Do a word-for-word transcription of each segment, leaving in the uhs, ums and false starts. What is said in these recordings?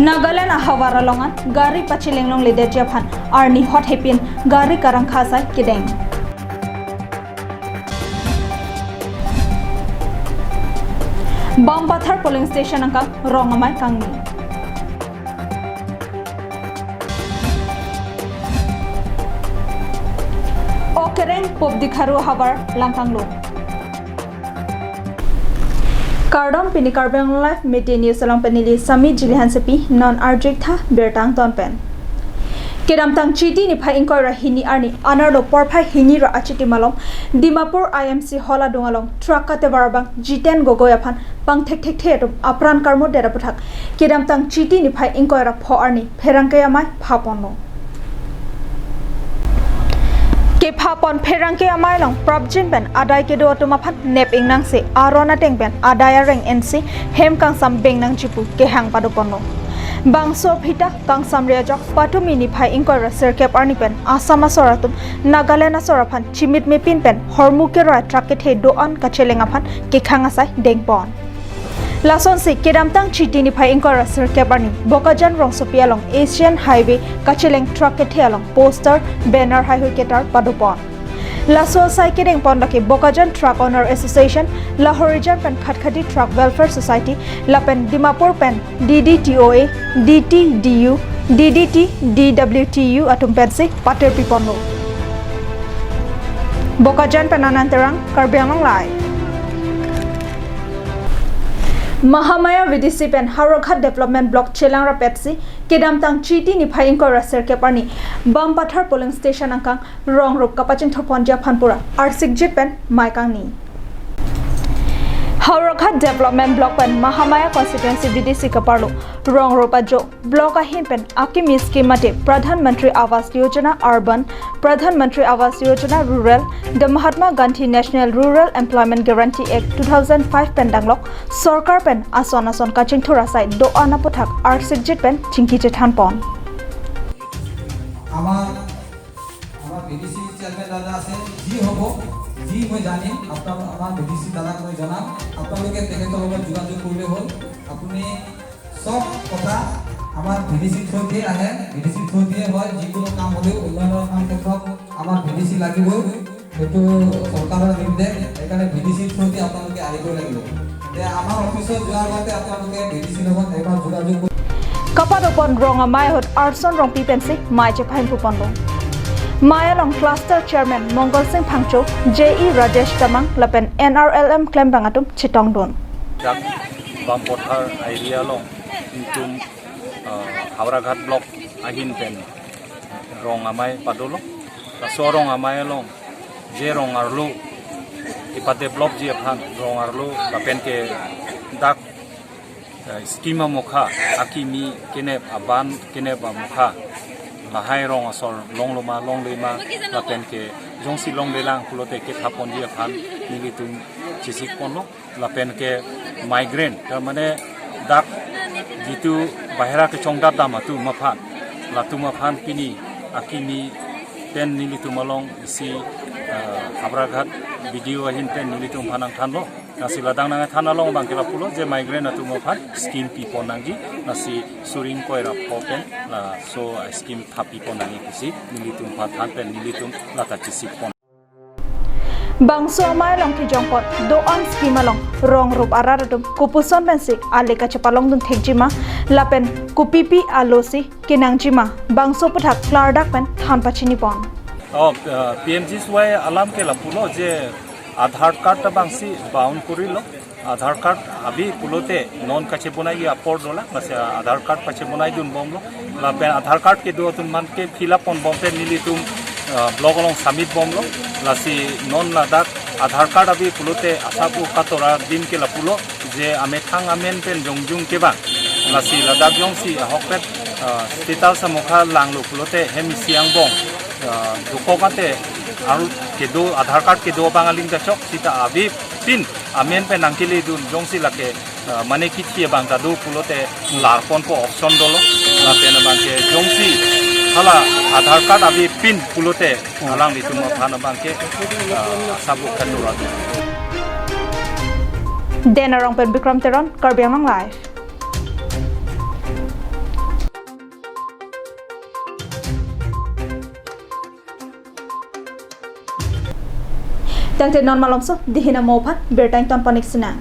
Nagaland ahavar along an gari pacheleng longledetji aphan arni hot hepin gari karangkha asai kedeng. Bampathar polling station angkang rong amei kangni. Okereng Pop Dikharu havar langkanglo. Kardom, pini Karbi Anglong Live Midday News along pen neli Sami Jili Hansepi, non arju-ik tha birta angton pen. Kedamtang Chiti niphai ingkoi ra hini arni anerlo porphai hini ra achitim along Dimapur I M C hall adung along truck katevar abang Jiten Gogoi aphan pangthekthekthe atum apran karmutdet aputhak kedamtang Chiti niphai ingkoi ra pho arni pherangke amei phaponlo. Kephapon pherangke amei along prapjin pen adai kedo atum aphan nep ingnangsi aron ateng pen adai areng ensi hem kangsam bengnangji pu kehang padoponlo. Bangso aphi ta kangsam ri ajok patumi niphai ingkoi ra sirkep arni pen Assam asor atum Nagaland asor aphan chimit mepin pen hormu keroi truck kethe do-an kacheleng aphan kekhang asai dengpon. Lasonsi kedamtang Chiti niphai ingkoi ra sirkep arni Bokajan rongsopi along Asian Highway kacheleng truck kethe along poster, banner haihui ketar padopon. Laso asai kedengpon lake Bokajan Truck Owner Association, Lahorijan pen Khatkhati Truck Welfare Society, lapen Dimapur pen D D T O A, D T D U, D D T, D W T U atum pensi patir piponlo. Bokajan pen Anand Terang, Karbi Anglong Live. Mahamaya V D C pen Howraghat Development Block chelang rapetsi kedamtang Chiti niphai ingkoi ra sirkep arni Bampathar polling station angkang rong rup kapachingthurponji aphan pura arsikjit pen mei kangni. Howraghat Development Block pen Mahamaya Constituency V D C kaparlo rong rup ajo block ahin pen akimi scheme mate Pradhan Mantri Awas Yojana Urban, Pradhan Mantri Awas Yojana Rural, the Mahatma Gandhi National Rural Employment Guarantee Act two thousand five pen danglok sorkar pen ason ason kachingthur asai do-an aputhak arsikjit pen chingki chethanpon. আমাৰ আমাৰ V D C chairman দাদা আছে, যি হ'ব, যি মই জানিম, আপোনালোক আমাৰ ভি ডি চি দাদাক মই জনাম। আপোনালোকে তেখেতৰ লগত যোগাযোগ কৰিলে হ'ল। আপুনি চব কথা আমাৰ ভি ডি চিৰ থ্ৰুদিয়ে আহে, ভি ডি চিৰ থ্ৰুদিয়ে হয়। যিকোনো কাম হ'লেও, উন্নয়নৰ কাম ক্ষেত্ৰত আমাৰ ভি ডি চি লাগিবই, সেইটো চৰকাৰৰ নিৰ্দেশ। সেইকাৰণে ভি ডি চিৰ থ্ৰুদি আপোনালোকে আহিবই লাগিব। যে আমাৰ অফিচত যোৱাৰ আগতে আপোনালোকে ভি ডি চিৰ লগত এবাৰ যোগাযোগ কৰি Kapadopon rong amei ahut Arson Rongpi pensi mei chephaiphupon lo. Mei along cluster chairman Mongol Sing Phangcho, J E Rajesh Tamang lapen N R L M klembang atum chetongdun. Dak Bampathar area along itum, ah, Howraghat block ahin pen rong amei padolo. Laso rong amei along je rong arlo ipadevelopji aphan rong arlo lapen ke dak, eh, scheme amokha, akimi kenep, aban kenep amokha, lahai rong asor longlo ma longle ma lapen ke jongsi longlelang pulote kethaponji aphan nelitum chesikponlo. Lapen ke migrant, tar mane dak jitu bahera kechongdat dam atum aphan, latum aphan pini akimi pen nelitum along isi, eh, Howraghat B D O ahin pen nelitum aphan nangthanlo. Lasi ladak nangthan along abang ke lapulo je migrant atum aphan scheme pipon nangji, lasi suri ingkoi ra pho pen laso scheme thap pipon nangji pusi nelitum aphan than pen nelitum lata chesikpon. Bangso amei along kejongpon do-an scheme along rong rup arat atum kopuson pensi ale kachepalongdun thekji ma lapen kopipi alosi kenangji ma bangso aputhak klardak pen than pachinipon. Oh, uh, P M G S Y alam ke lapulo je Aadhaar card ta bangsi bound korilo. Aadhaar card abi pulote non kachebonai apor dolang, lasi Aadhaar card pache bonaidun bomlo. Lapen Aadhaar card kedo atum aphan ke fill up pon bom pen nelitum, ah, block along submit bomlo. Lasi non ladak Aadhaar card abi pulote asap u katora adim ke lapulo je amethang amen pen jongjung kevang. Lasi ladak jongsi ahok pen, ah, status amokha langlo pulote hem isi angbong, ah, dokok ate aru kedo Aadhaar card kedo abang aling kachok sita abi pin amen pen nangkeledun jongsi lake, ah, mane kithi abang ta do pulote larponpo option dolo. Lapen abang ke jongsi hala Aadhaar card abi pin pulote alanglitum aphan abang ke, ah, asap u katora do. Den Arong pen Bikram Teron, Karbi Anglong Live. Tangte non malomso, dihin amo aphan birta ingtonpon-ik sinang.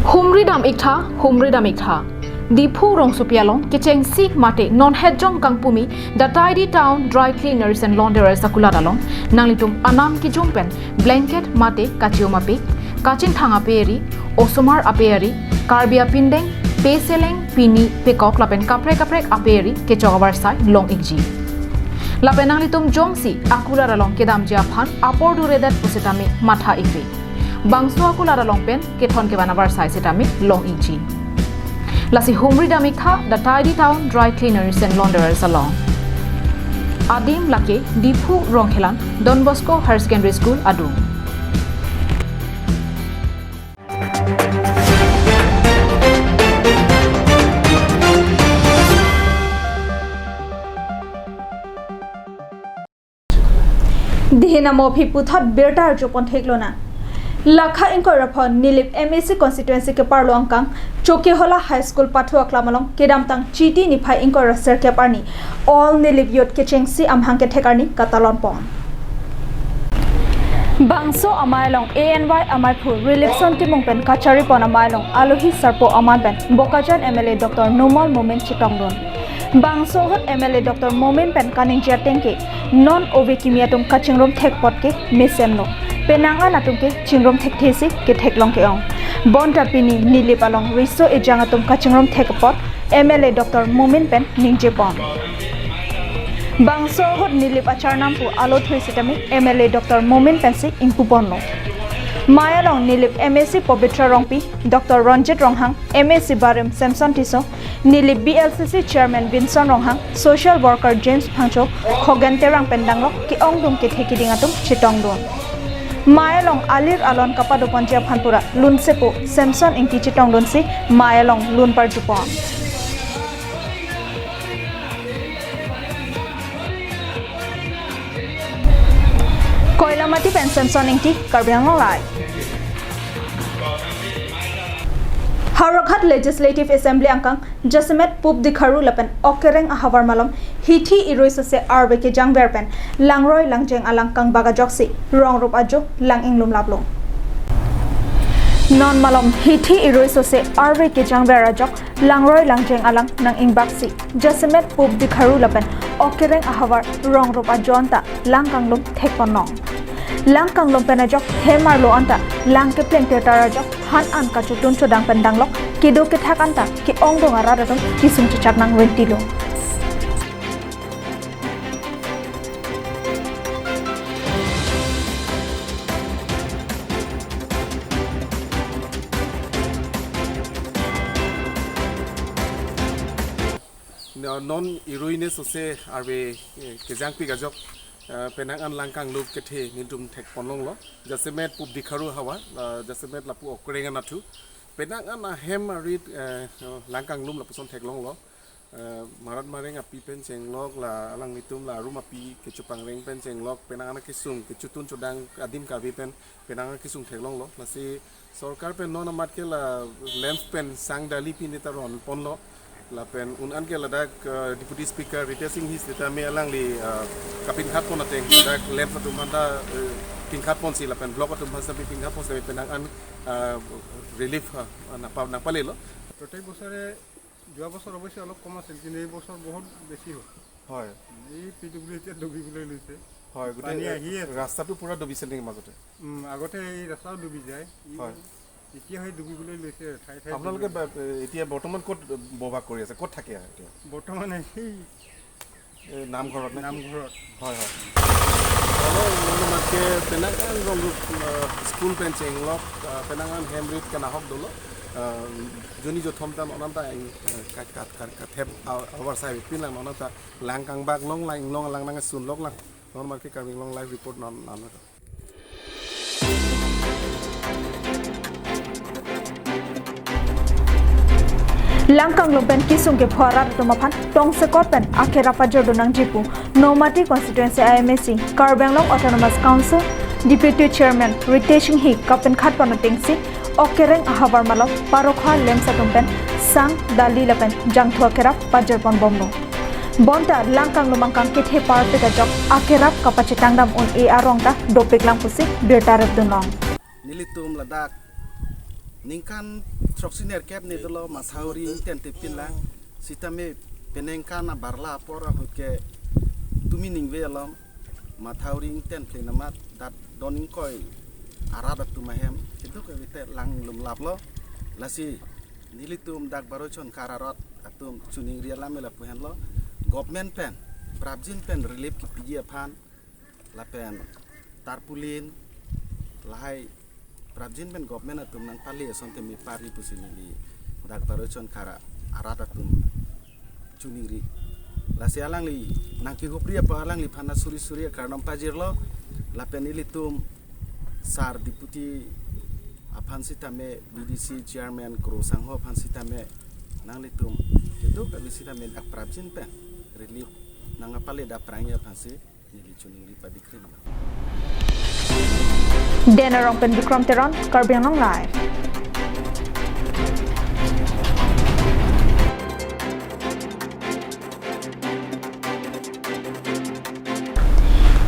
Humri dam-iktha, humri dam-iktha. Diphu rongsopi along kechengsi mate non hetjong kangpumi The Tidy Town Dry Cleaners and Launderers akulat along nanglitum anam kejung pen blanket mate kachium ape, kachingthang ape eri, osomar ape eri, Karbi apindeng, peseleng, pini, pekok lapen kaprek kaprek ape eri kechok avarsai long-ikji. Lapen nanglitum jongsi akulat along kedamji aphan apor duredet pusitame matha-ikri. Bangso akulat along pen kethon kevan avarsai sitame long-ikji. Lasi humri dam-iktha The Tidy Town Dry Cleaners and Launderers along. Adim lake Diphu Rongkhelan Don Bosco Higher Secondary School adung. Dihin amo aphi puthot birta arjupon theklonang. Lakha ingkoi ra pho Nilip M A C constituency keparlo angkang Chokihola High School pathu aklam along kedamtang Chiti niphai ingkoi ra sirkep arni All Nilip Youth kechengsi amahang kethek arni katalonpon. Bangso amei along A N Y ameiphu Relipson Timung pen kacharipon amei along alohi sarpo aman pen Bokajan M L A Doctor Numal Momin chetongdun. Bangso ahut M L A Doctor Momin pen kaningje ateng ke non ove kimi atum kachingrum thek apot ke mesenlo. Penang an atum ke chingrum thekthe si ketheklong ke-ong. Bonta pini Nilip along riso ejang atum kachingrum thek apot M L A Doctor Momin pen ningjepon. Bangso ahut Nilip acharnampu alo thui sitame M L A Doctor Momin pensi ingpuponlo. Mei along Nilip M A C Pabitra Rongpi, Doctor Ranjit Ronghang, M A C barim Samson Tisso, Nilip B L C C Chairman Vinson Ronghang, Social Worker James Phangcho, Khogen Terang pen danglok ke-ongdung kethe kiding atum chetongdun. Mei along alir alon kapadoponji aphan pura lunsepo Samson Ingti chetongdunsi mei along lun parjupon. Koilamati pen Samson Ingti, Karbi Anglong Live. Howraghat Legislative Assembly angkang jasemet Pup Dikharu lapen Okereng ahavar malom hithi irui sose arve kejangver pen langroi langjeng alang kangbak ajoksi rongrup ajo lang-inglum laplo. Non malom hithi irui sose arve kejangver ajok langroi langjeng alang nang-ingbaksi jasemet Pup Dikharu lapen Okereng ahavar rongrup ajo anta lang kanglum thekpon long. Lang kanglum pen ajok hem arlo anta lang kepleng tetar ajok han an kachotun chodang pen danglok kedo kethak anta ke-ongdung arat atum kesung chechak nang rentilo. Non irui ne sose arve, eh, kejangpik ajok, eh, penang an lang kanglum kethe nelitum thekpon longlo. Jasemet Pup Dikharu ahavar, eh, jasemet lapu Okereng anatthu. Penang an ahem arit, eh, lang kanglum lapuson theklonglo. Eh, marat mareng api pen chenglok la alanglitum la arum api kechopangreng pen chenglok penang an kesung kechotun chodang adim Karbi pen penang an kesung theklonglo. Lasi sorkar pen non amat ke la lamp pen sang dali pini ta ronponlo. Lapen un an ke ladak, eh, Deputy Speaker Ritesh Enghee sitame alangli, eh, kapinkhatpon ateng ladak lamp atum aphan ta, eh, pinkhatponsi lapen block atum aphan ta pinkhatponsi penang an, eh, relief, eh, nangpa-, nangpalelo. প্ৰত্যেক বছৰে, যোৱা বছৰ অৱশ্যে অলপ কম আছিল, কিন্তু এই বছৰ বহুত বেছি হ'ল। হয়। এই পি ডব্লিউ এতিয়া ডুবিবলৈ লৈছে। হয়, গোটেই পানী আহি আছে। ৰাস্তাটো পূৰা ডুবিছিল নেকি মাজতে? উম, আগতে এই ৰাস্তাও ডুবি যায়। ই হয়। এতিয়া সেই ডুবিবলৈ লৈছে, ঠায়ে ঠায়ে আপোনালোকে ডুবি বা-, এতিয়া বৰ্তমান ক'ত বসবাস কৰি আছে? ক'ত থাকে এতিয়া? বৰ্তমান এই এই নামঘৰত নে? নামঘৰত। হয়, হয়। Kalau menurut ke penang an rongrup, eh, school pen chenglok, eh, penang an hem arit kanahok dolo, eh, juni jothom ta non anta, eh, kat, kat, kat, kathep a-, avarsai pin lang non anta lang kangbak long lang, long lang nangsunlok lang. Non amat ke Karbi Anglong Live report non, non. Lang kanglum pen kesung kepho arat atum aphan tongsekot pen akhera pajordun nangji pu Nomati Constituency I M A C, Karbi Anglong Autonomous Council Deputy Chairman Ritesh Enghee kapinkhatpon atengsi Okereng ahavar malom parokha lamps atum pen sang, dali lapen jangthu akerap pajirpon bomlo. Bonta lang kanglumang kangkethe parpik ajok akerap kapachitangdam un-e arong ta dopiklang pusi birta repdunlong. Nelitum ladak ningkan throksi nerkep ne dolo mathauri ingtentepinlang, sitame peningkan abarla apor ahut ke tumi ningve along mathauri ingtenthe amat dat don ingkoi arat atum ahem keduk kave te lang lumlaplo. Lasi nelitum dak Baroichon Khara arat atum choningri alam lapu henlo, government pen prapjin pen relief kipiji aphan lapen tarpaulin lahai prapjin pen government atum nangpale asonte mepari pusi neli dak Baroichon Khara arat atum choningri. Lasi alangli nangkehupri apot alangliphan suri suri akardom pajirlo, lapen ilitum sar deputy aphan sitame, B D C chairman Kro Sangho aphan sitame, nanglitum keduk kave sitame dak prapjin pen relief nangpale dapprangji aphansi neli choningri padikri. Den Arong pen Bikram Teron, Karbi Anglong Live.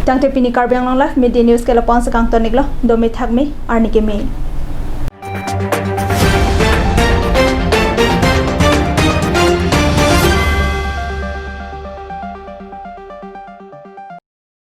Tangte pini Karbi Anglong Live Midday News ke lapu-an si kangtoniklo, dome thakme, arni keme.